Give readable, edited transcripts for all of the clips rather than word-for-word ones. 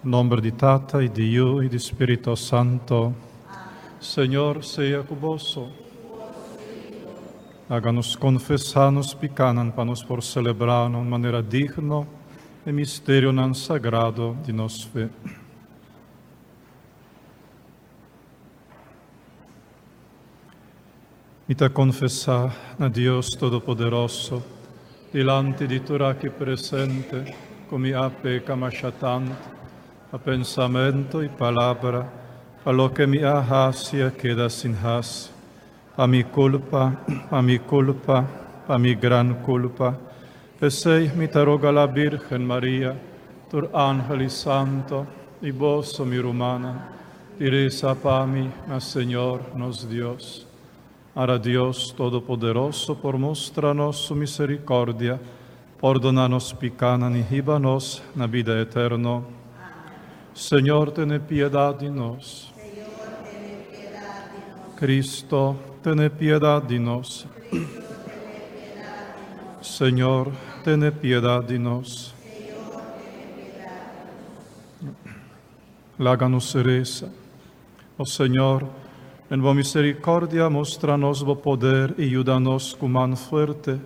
Nomber di Tata y di Yu y di Spirito Santo. Señor sea cu boso. Laga nos confesa nos picanan pa nos por celebra na un manera digno e misterionan sagrado di nos fe. Mi ta confesa na Dios Todopoderoso, dilanti di tur aki presente, cu mi a peca masha tanto, pa pensamento y palabra, pa loke mi a haci a keda sin haci, pa mi culpa, pa mi culpa, pa mi gran culpa. P'esey mi ta roga la Birgen Maria, tur angel y santo, y boso mi rumannan, di reza pa mi na Señor nos Dios. Ara Dios Todopoderoso por mustra nos su misericordia, pordona nos picanan y hiba nos na bida eterno. Señor, tene piedad di nos. Cristo, tene piedad di nos. Señor, tene piedad di nos. Laga nos resa. O Señor, den bo misericordia mustra nos bo poder y yuda nos cu man fuerte.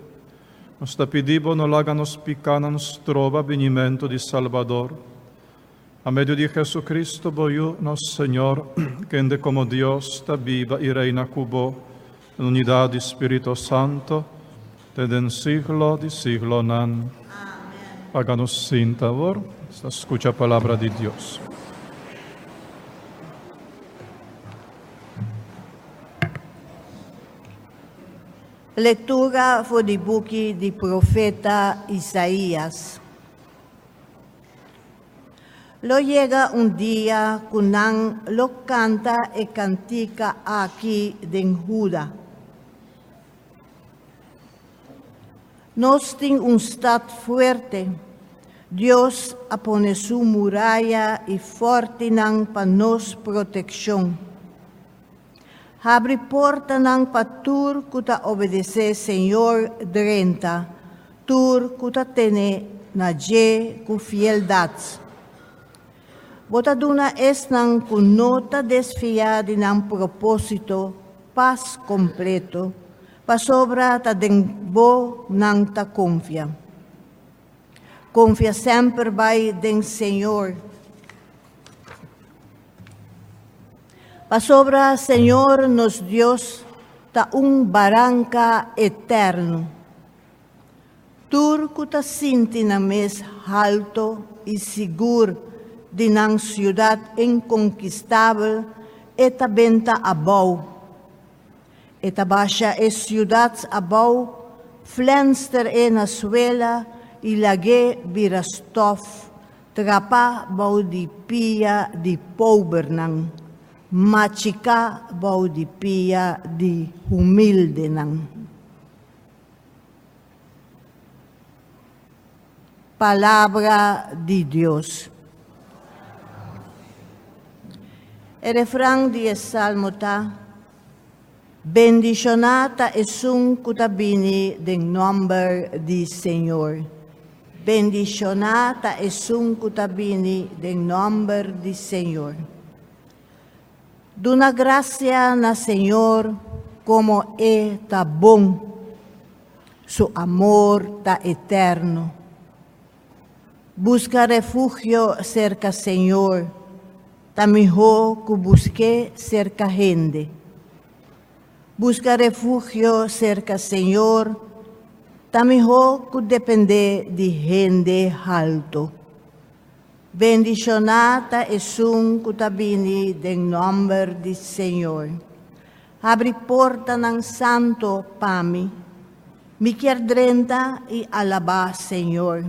Nos ta pidi bo no laga nos picanan stroba binimento di Salbador. Pa medio di Jesucristo bo Yu, nos Señor, kende como Dios ta biba y reina cu bo, den unidad di Spirito Santo, te den siglo di siglonan. Laga nos sinta awor, nos ta scucha palabra di Dios. Lectura for di buki di profeta Isaías. Lo yega un dia ku nan lo kanta e kantika aki den Huda. Nos tin un stat fuerte. Dios a pone su muraya i fòrtinan pa nos protekshon. Habri portanan pa tur ku ta obedesé Señor drenta, tur ku ta tene na dje ku fieldat. Bo ta duna esnan ku no ta desfiá di nan propósito pas kompleto, pasobra ta den bo nan ta konfia. Konfia semper bai den Señor. Pasobra Señor nos Dios ta un baranka eterno. Tur ku ta sinti nan mes halto i sigur di nan siudat inkonkistabel, e ta benta abou. E ta basha e siudat abou, flenster e na suela i lag'é bira stòf, trapá bou di pia di pobernan, machiká bou di pia di humildenan. Palabra di Dios. E refran di e salmo ta, Bendishoná ta esun ku ta bini den nòmber di Señor. Bendishoná ta esun ku ta bini den nòmber di Señor. Duna grasia na Señor komo e ta bon. Su amor ta eterno. Buska refugio serka Señor ta mihó ku busk'é serka hende. Buska refugio serka Señor ta mihó ku dependé di hende haltu. Bendishoná ta esun ku ta bini den nòmber di Señor. Habri portanan santo pa mi. Mi kier drenta i alabá Señor.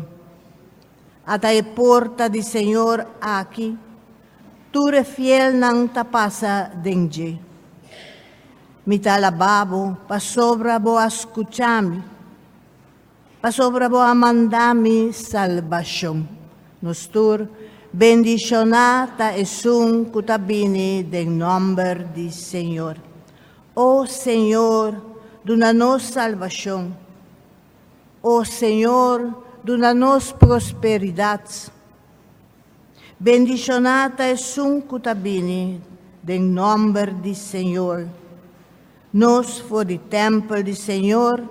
Ata e porta di Señor aki, tur e fielnan ta pasa den dje. Mi ta alabá bo pasobra bo a skucha mi, pasobra bo a manda mi salbashon. Nos tur, bendishoná ta esun ku ta bini den nòmber di Señor. O Señor, duna nos salbashon. O Señor, duna nos prosperidat. Bendishoná ta esun ku ta bini den nòmber di Señor. Nos for di tèmpel di Señor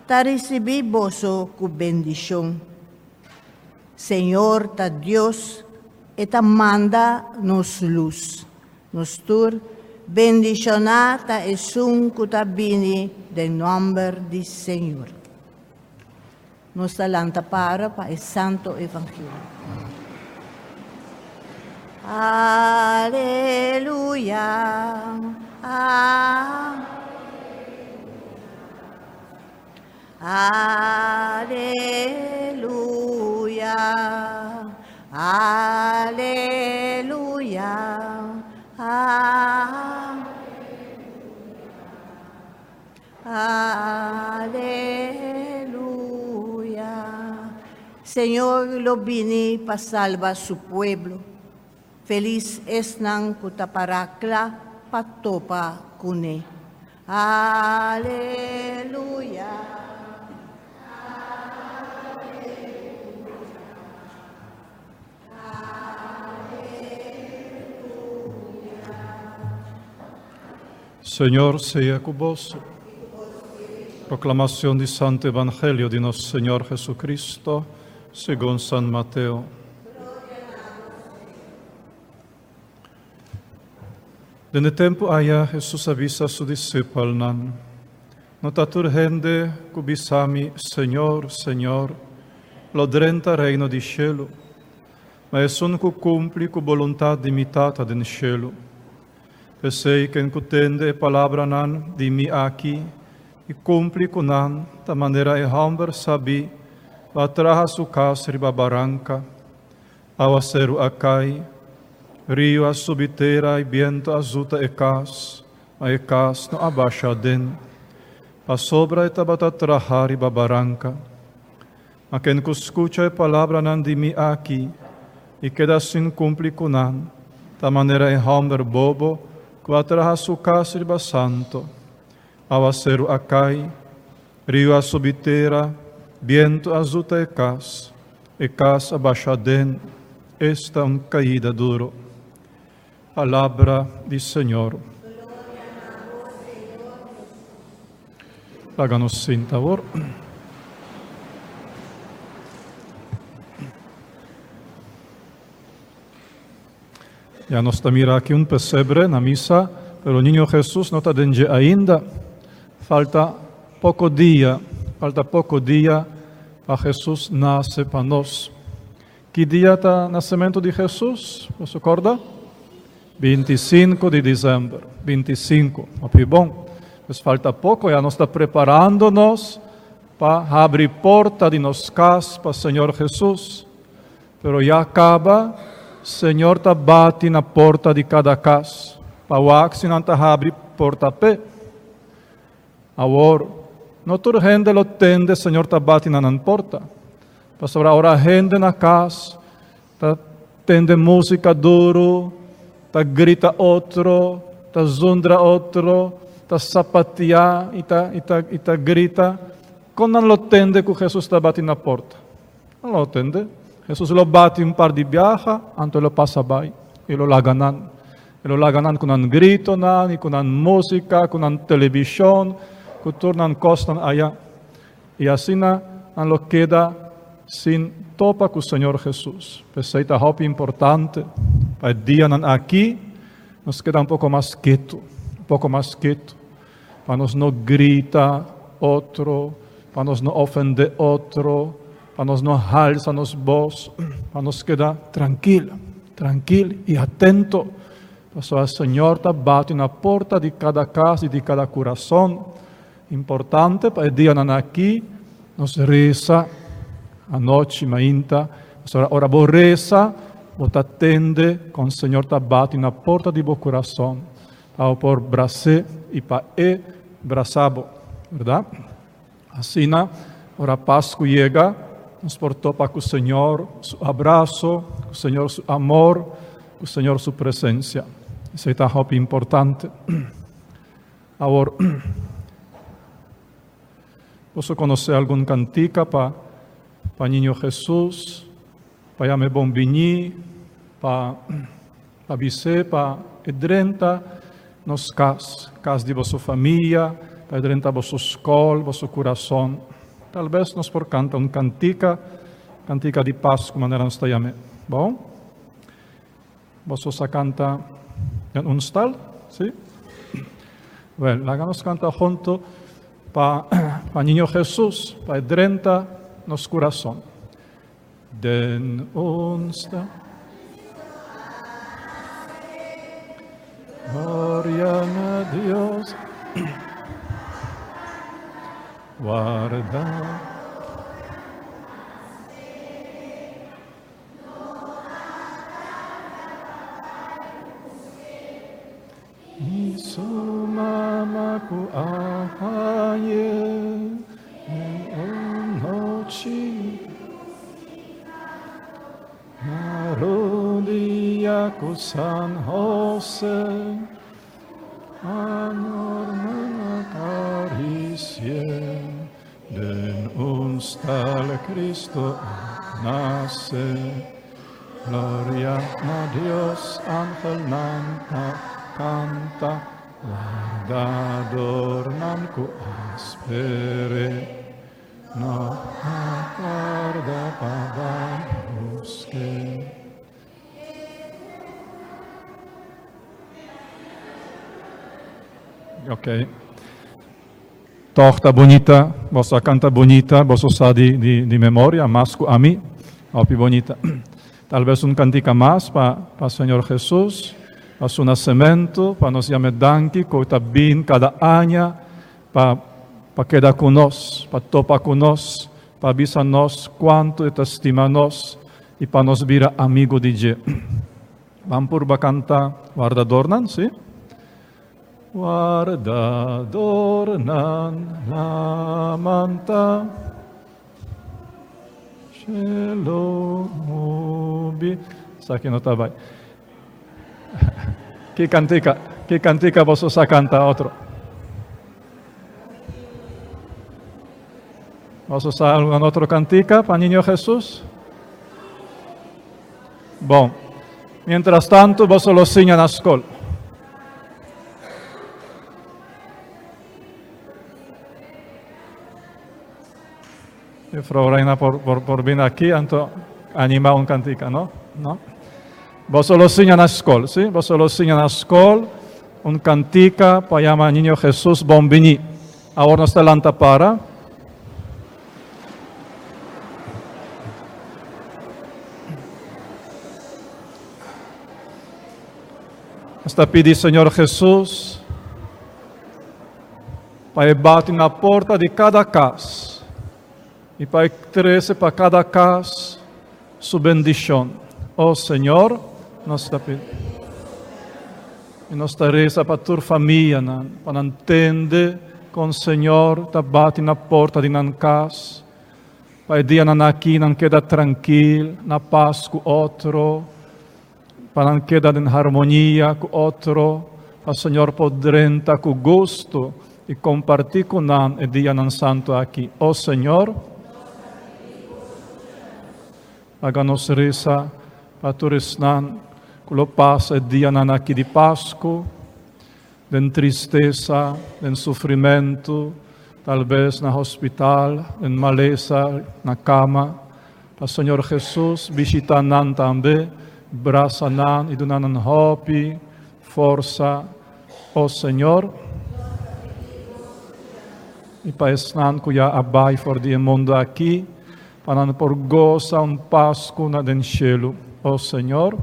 ta risibí boso ku bendishon. Señor ta Dios, e ta manda nos lus. Nos tur, bendishoná ta esun ku ta bini den nòmber di Señor. Nos ta lanta para pa e Santo Evangelio. Aleluya. Aleluya. Aleluya. Aleluya. Señor lo bini pa salba su pueblo. Felis esnan ku ta pará kla pa topa kuné. Aleluya. Señor sea ku boso. Proclamación di Santo Evangelio di nos Señor Jesucristo, segun San Mateo. Den e tempu aya Hesus a bisa su disipelnan, No ta tur hende ku bisa mi, Señor, Señor, lo drenta Reino di shelu, ma esun ku kumpli ku boluntat di mi Tata den shelu. P'esei ken ku tende e palabranan di mi aki i kumpli ku nan ta manera e hòmber sabí ku a traha su kas riba baranka. Awaseru a kai, riu a subi tera i bientu a zuta e kas, ma e kas no a basha aden, pasobra e tabata traha riba baranka. Ma ken ku skucha e palabranan di mi aki i keda sin kumpli ku nan, ta manera e hòmber bobo ku a traha su kas riba santo. Awaseru a kai, riu a subi tera, bientu a zuta e kas, e kas a basha aden, esta un kaida duro. Palabra di Señor. Laga nos sinta awor. Ya nos ta mira aki un pesebre na misa, pero Niño Jesus no ta den dje ainda. Falta poko dia, falta poko dia pa Jesus nase pa nos. Ki dia ta nasementu di Jesus? Boso korda? 25 di december. 25. Hopi bon. Pues falta poko, ya nos ta preparando nos pa habri porta di nos kas pa Señor Jesus. Pero ya kaba, Señor ta bati na porta di kada kas pa wak si nan ta habri porta p'e. Awor, no tur hende lo tende Señor ta bati na nan porta. Pasobra ora hende na kas ta tende músika duru, ta grita otro, ta zundra otro, ta sapatia i ta i ta i ta grita, kon nan lo tende ku Hesus ta bati na porta? Nan lo tende. Hesus lo bati un par di biaha, anto e lo pasa bai. E lo laga nan. E lo laga nan ku nan gritonan i ku nan músika, ku nan televishon, ku tur nan kosnan aya. I asina nan lo keda sin topa ku Señor Hesus. P'esei ta hopi importante pa e dianan aki nos keda un poko mas ketu, un poko mas ketu, pa nos no grita otro, pa nos no ofendé otro, pa nos no halsa nos bos, pa nos keda trankil, trankil i atento, pasobra Señor ta bati na porta di kada kas i di kada kurason. Importante pa e dianan aki nos resa anochi mainta, pasobra ora bo resa bo ta tende kon Señor ta bati na porta di bo kurason pa bo por bras'é i pa e brasa bo, bèrdat? Asina ora Pasku yega nos por topa ku Señor su abraso, ku Señor su amor, ku Señor su presensia. Esei ta hopi importante. Awor, boso konosé algun kantika pa pa Niño Hesus, pa yam'é bon biní? pa pa bis'é pa e drenta nos kas, kas di boso famia, pa e drenta boso skol, boso kurason. Tal bes nos por kanta un kantika, kantika di Pasku manera nos ta yam'é. Bon? Boso sa kanta den un stal? Si? Wel, laga nos kanta hunto pa pa Niño Jesus, pa e drenta nos kurason. Den un stal. Gloria na Dios. Guarda. I su mama ku a hañ'é un nochi na rodia ku San Jose a norma akarisié den un stal Cristo a nase. Gloria na Dios, angelnan ta kanta, wardadornan ku a sper'é, no a tarda pa bai busk'é. Ok. Tòg ta bunita, boso a kanta bunita, boso sa di di di memoria mas ku ami, hopi bunita. Tal bes un kantika mas pa pa Señor Jesus, pa su nasementu, pa nos yam'e danki ku ta bin kada aña pa pa keda ku nos, pa topa ku nos, pa bisa nos kuantu e ta stima nos i pa nos bira amigu di dje. Ban purba kanta Wardadornan, si? Wardadornan lamanta Shelo mubi Esaki no ta bai. Ki kantika, ki kantika boso sa kanta otro? Boso sa algun otro kantika pa Niño Jesus? Bon, mientras tanto boso lo siña na skol. Juffrouw Reina por, por, por bin aki, anto anima un kantika, no? No? Boso lo siña na skol, si? Boso lo siña na skol un kantika pa yama Niño Jesus bon bini. Awor nos ta lanta para. Nos ta pidi Señor Jesus pa e bati na porta di kada kas i pa e trese pa kada kas su bendishon. O Señor, nos ta pidi. I nos ta resa pa tur famianan, pa nan tende kon Señor ta bati na porta di nan kas, pa e dianan aki nan keda trankil, na pas ku otro, pa nan keda den harmonia ku otro, pa Señor por drenta ku gusto i kompartí ku nan e dianan santu aki. O Señor, laga nos resa pa tur esnan ku lo pasa e dianan aki di Pasku den tristesa, den sufrimentu, talbes na hospital, den malesa, na kama. Pa Señor Jesus bishita nan tambe, brasa nan i duna nan hopi forsa, o Señor. I pa esnan ku ya a bai for di e mundu aki, pa nan por gosa un Pasku na den shelu, o Señor.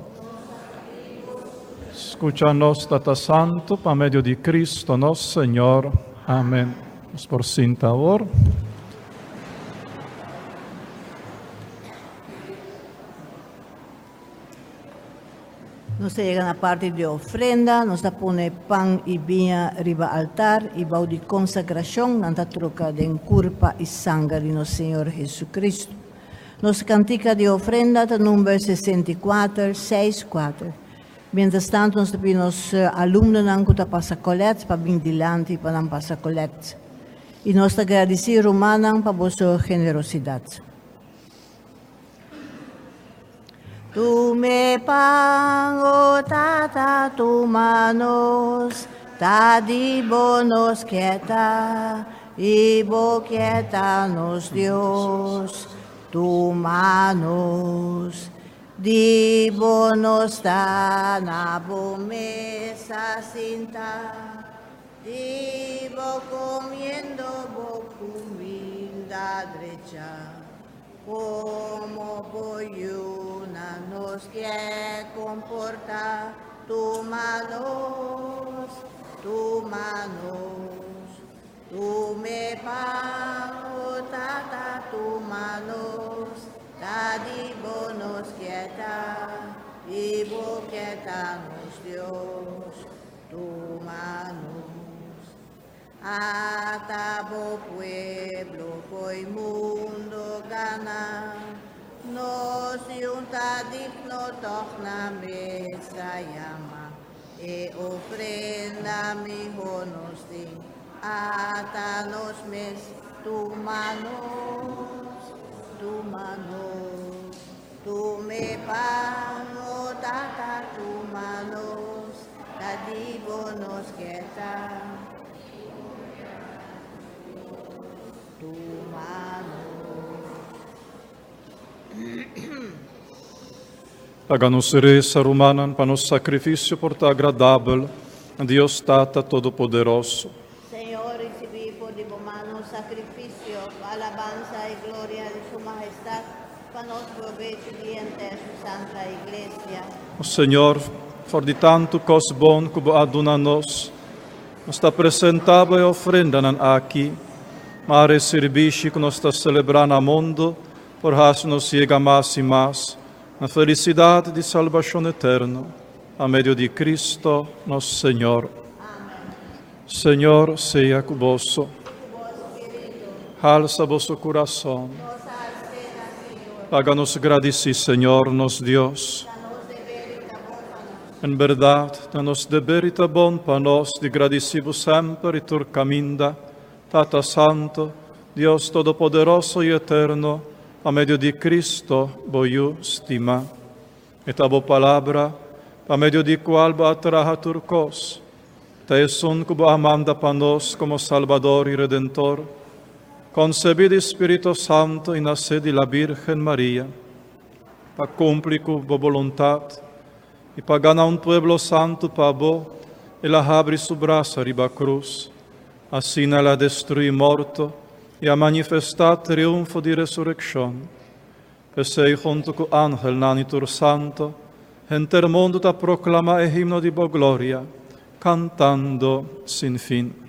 Skucha nos, Tata Santu, pa medio di Cristo nos Señor. Amen. Nos por sinta awor. Nos ta yega na parti di ofrenda, nos ta pone pan i biña riba altar i bou di konsagrashon nan ta troka den kurpa i sanger di nos Señor Jesucristo. Nos kantika di ofrenda ta number 64, seis, kuater. Mientrastantu nos ta pidi nos alumnonan ku ta pasa kolèt pa bin dilanti pa nan pasa kolèt. I nos ta gradisí rumannan pa boso generosidat. Tume pan, o tata, tuma nos, ta di bo nos quieta, y bo quieta nos Dios, tuma nos. Di bo nos ta na bo mesa sinta, di bo comiendo bo cuminda drecha. Como boyuna nos quiere comportar, tu manos, tu manos, tu me pan, oh tata, tu manos, ta di nos quieta, y bo quieta nos Dios, tu manos. Atabo pueblo coi mundo gana, nos junta digno torna mesa llama, e ofrenda mi nos din, ata nos mes tu manos, tu manos, tu me pan, o tata, tu manos, ta nos quieta. Tu manos. Háganos reza, rumanan, para nos sacrificio por ta agradable, a Dios Tata Todopoderoso. Señor, recibí por di mano sacrificio, alabanza y gloria de su majestad, para nos provecho y ante su santa iglesia. O Señor, for di tanto cos bon cubo aduna nos, nos ta presentaba e ofrenda nan aqui, mare serviço que nos está celebrando a mundo, por has nos chega mais e mais na felicidade de salvação eterna, a meio de Cristo, nosso Senhor. Senhor, seja com. Alça vosso coração. Háganos agradecer, Senhor, nosso Deus. En verdade, é nosso dever e bom para nós de agradecemos sempre e tur caminda, Tata Santo, Dios Todo-Poderoso e Eterno, a medio de Cristo, boiu stima. E tabo palavra, a medio de qual ba atraha turcos, te sun cubo amanda pa nos como Salvador y Redentor, concebido Espírito Santo e nasce de la Virgen Maria, pa cumplir cu bo voluntad, e pa ganar un pueblo santo pa bo, ela abre su braço riba cruz, assim ela destrui morto e a manifestar triunfo de resurrección. Pesei junto com ángel nanitur santo, enter mundo ta proclama e himno di bo gloria, cantando sin fin.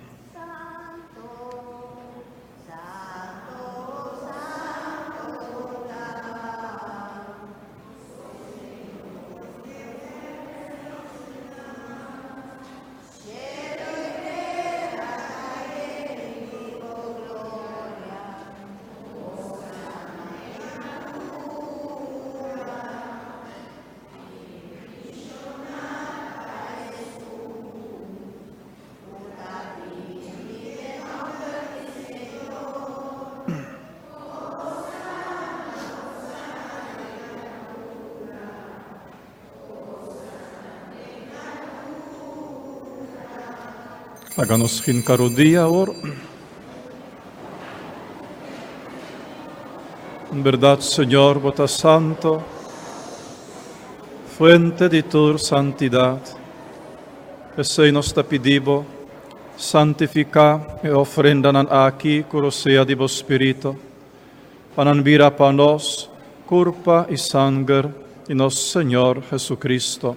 Háganos jincarodía ahora. En verdad, Señor, vota santo, fuente de tu santidad. Ese nos te pedivo, santifica e ofrenda nan aquí, curosea di vos spirito, panan vira pa nos, culpa y sangre de nos Señor Jesucristo.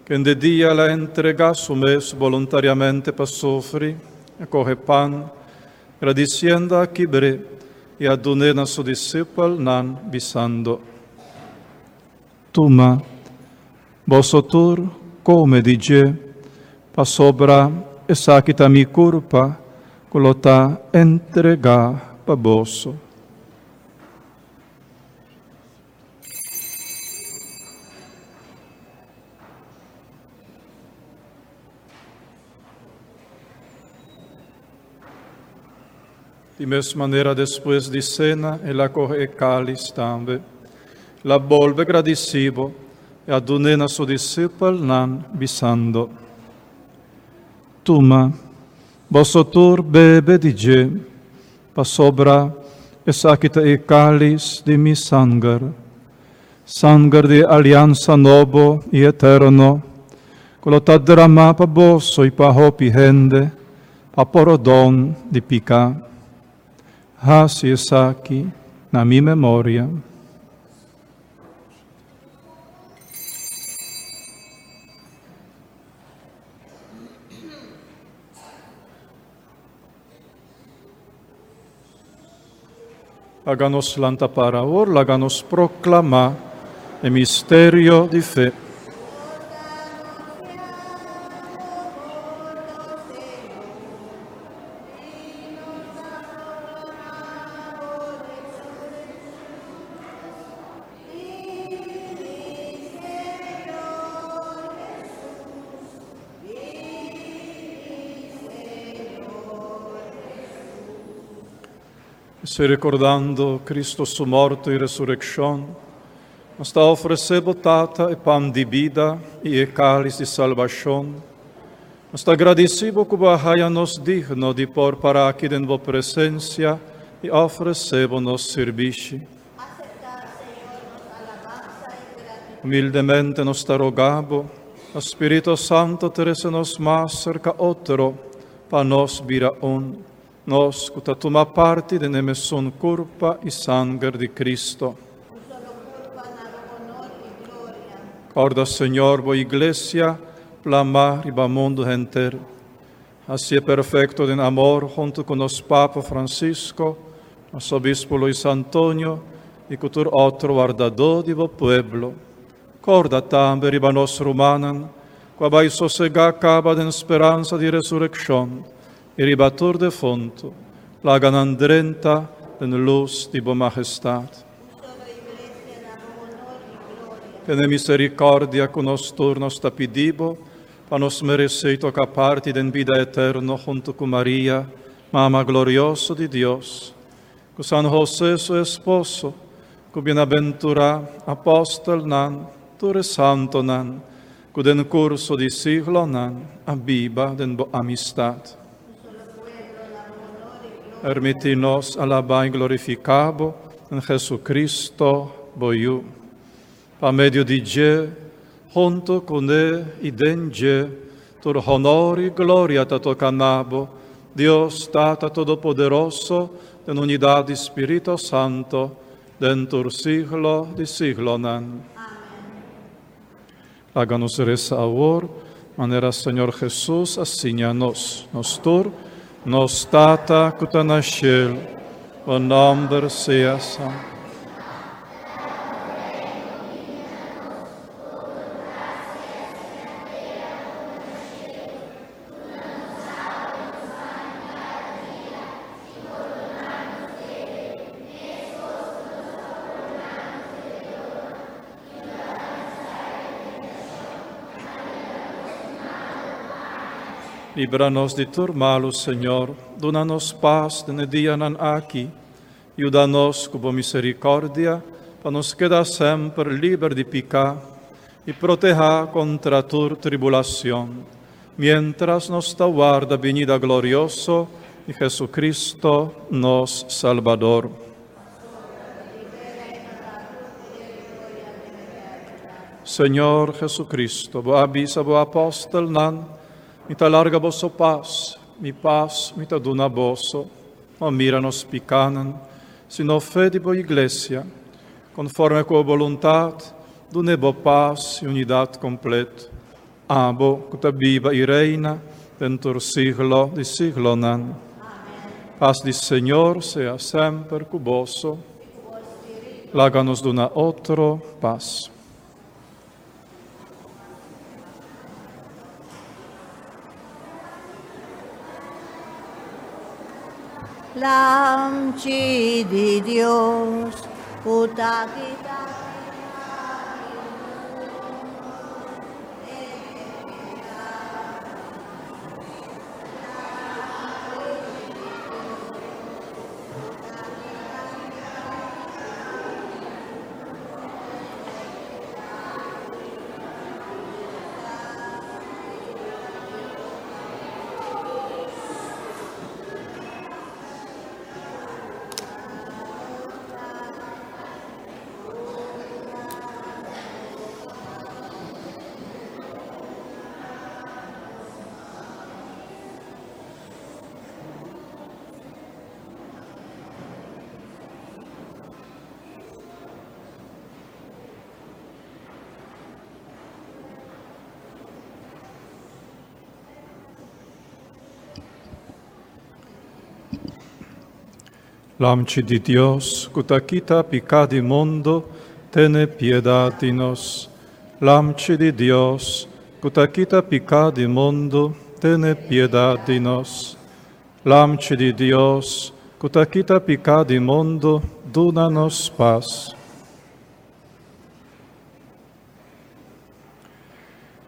Que en de día la entrega su mes voluntariamente para sufrir, coge pan, agradeciendo a quibre y a a su discípulo nan bisando. Tuma, vosotur come dice, pa sobra esa kita mi curpa, colota entrega pa voso. Di mes manera despues di sena el a kohe e kális tambe. El a bolbe gradisí bo i a dun'é na su disipelnan, bisando, Tuma, boso tur bebe di dje, pasobra esaki ta e kális di mi sanger, sanger di e aliansa nobo i eterno, ku lo ta dramá pa boso i pa hopi hende pa pordon di piká. Hasi esaki na mi memoria. Laga nos lanta para awor, laga nos proclama e misterio di fe. Esei recordando Cristo su morto y resurreccion, nos ta ofrece bo Tata e pan di bida y e cáliz di salbacion. Nos ta gradici bo cu bo a haya nos digno di por para aki den bo presencia y ofrece bo nos sirbishi. Humildemente nos ta roga bo, pa Spirito Santo trece nos mas cerca otro, pa nos bira un, nos cu ta tuma parti den e mesun curpa y sanger di Cristo. Corda, Señor, bo Iglesia plama riba mundo henter. Hacié perfecto den amor hunto cu nos Papa Francisco, nos Obispo Luis Antonio y cu tur otro wardadó di bo pueblo. Corda tambe riba nos rumannan cu a bay sosega caba den speransa di resureccion y riba tur defunto, laga nan drenta den luz di bo Majestad. Tene misericordia cu nos tur, nos ta pidi bo, pa nos meresé toka parti den bida eterno huntu ku Maria, Mama glorioso di Dios, ku San Hosé su esposo, ku bienaventurá apòstelnan, tur e santonan ku den kurso di siglonan a biba den bo amistat. Permití nos alabá i glorifiká bo den Jesucristo, bo Yu. Pa medio di dje, huntu kuné i den dje, tur honor i gloria ta toka na bo, Dios Tata Todopoderoso, den unidat di Spirito Santo, den tur siglo di siglonan. Laga nos resa awor, manera Señor Jesus a siña nos. Nos tur, Nos Tata ku ta na shelu, bo nòmber sea santu. Libra nos di tur malu, Señor. Duna nos pas den e dianan aki. Yuda nos ku bo misericordia pa nos keda semper liber di piká i protehá kontra tur tribulacion, mientras nos ta warda binida glorioso di Jesucristo, nos Salbador. Señor Jesucristo, bo a bisa bo apòstelnan, Mi ta larga boso pas, mi pas mi ta duna boso. No mira nos pikánan, sino fe di bo iglesia. Konforme ku bo boluntat, dun'é bo pas i unidat kompleto. Abo ku ta biba i reina den tur siglo di siglonan. Pas di Señor sea semper ku boso. Laga nos duna otro pas. Lamchi di Dios, ku ta kita Lamchi di Dios, ku ta kita piká di mundu, tene piedat di nos. Lamchi di Dios, ku ta kita piká di mundu, tene piedat di nos. Lamchi di Dios, ku ta kita piká di mundu, duna nos pas.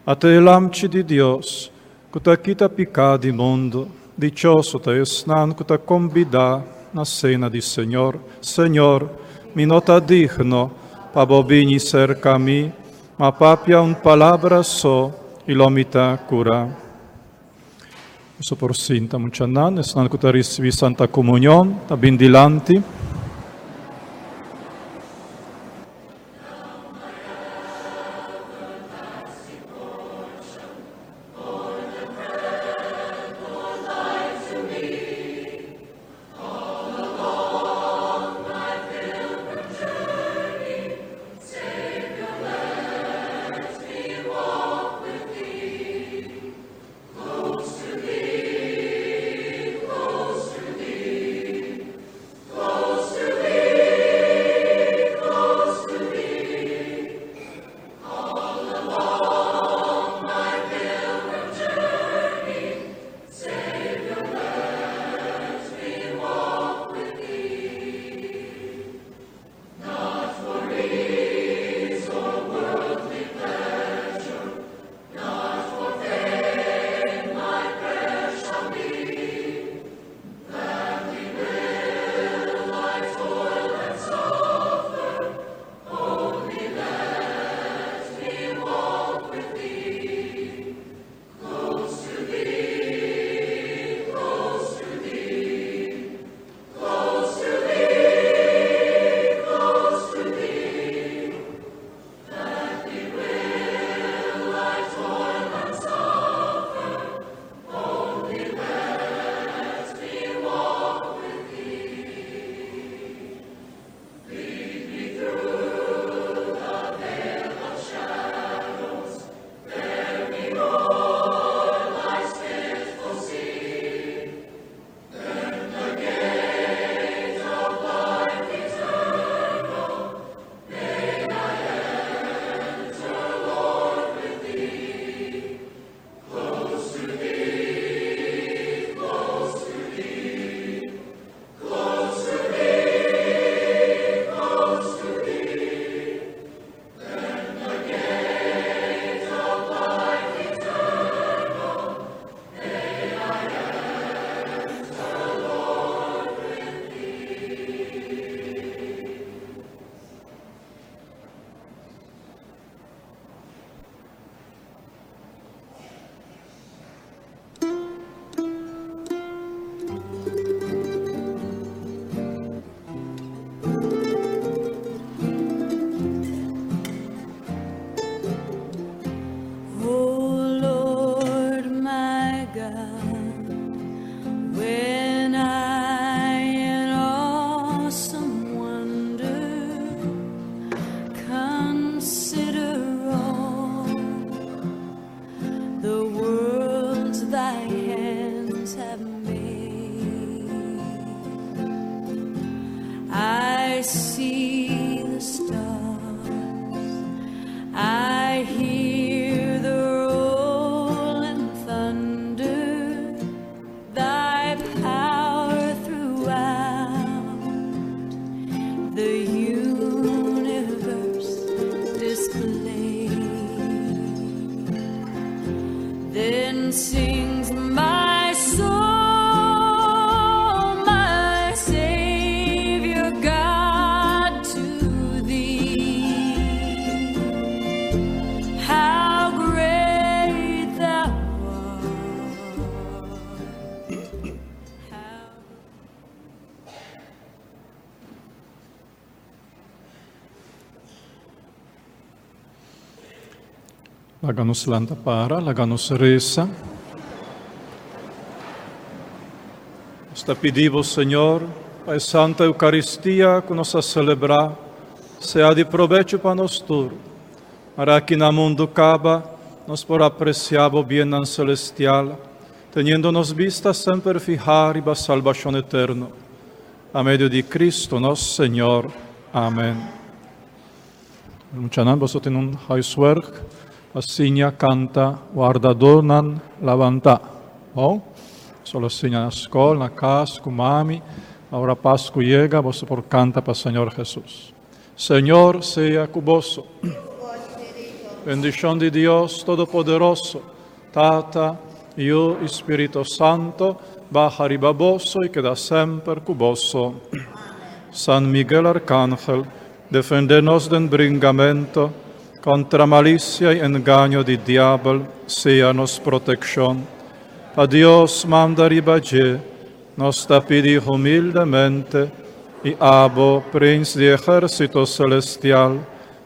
Ata e Lamchi di Dios, ku ta kita piká di mundu. Dichoso ta esnan ku ta kombidá na sena di Señor. Señor, mi no ta digno pa bo bini serka mi, ma papia un palabra so i lo mi ta kurá. Boso por sinta muchanan, esnan ku ta risibí Santa Komunion ta bin dilanti. Laga nos lanta para, laga nos resa. Nos ta pidi bo, Señor, pa e Santa Eucaristia ku nos a selebrá sea di probecho pa nos tur. Mara aki na mundu kaba, nos por apresiá bo biennan celestial, teniendo nos bista semper fihá riba salbashon eterno. Pa medio di Cristo nos Señor. Amen. Muchanan, boso tin un huiswerk pa siña canta Wardadornan Labanta. Bon? Boso lo siña na scol, na cas, cu mami. Ora Pascu yega, boso por canta pa Señor Jesus. Señor sea cu boso. Bendicion di Dios Todopoderoso, Tata, Yu y Spirito Santo, baha riba boso y keda semper cu boso. San Miguel Arcángel, defende nos den bringamento contra malicia y engaño di diabel, sea nos proteccion. Pa Dios manda riba dje, nos ta pidi humildemente, y abo, Prins di ehercito celestial,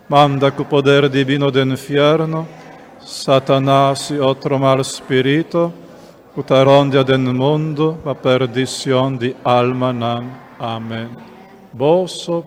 manda cu poder divino den infierno, Satanas y otro mal spirito, cu ta rondia den mundo pa perdicion di almanan. Amen. Boso.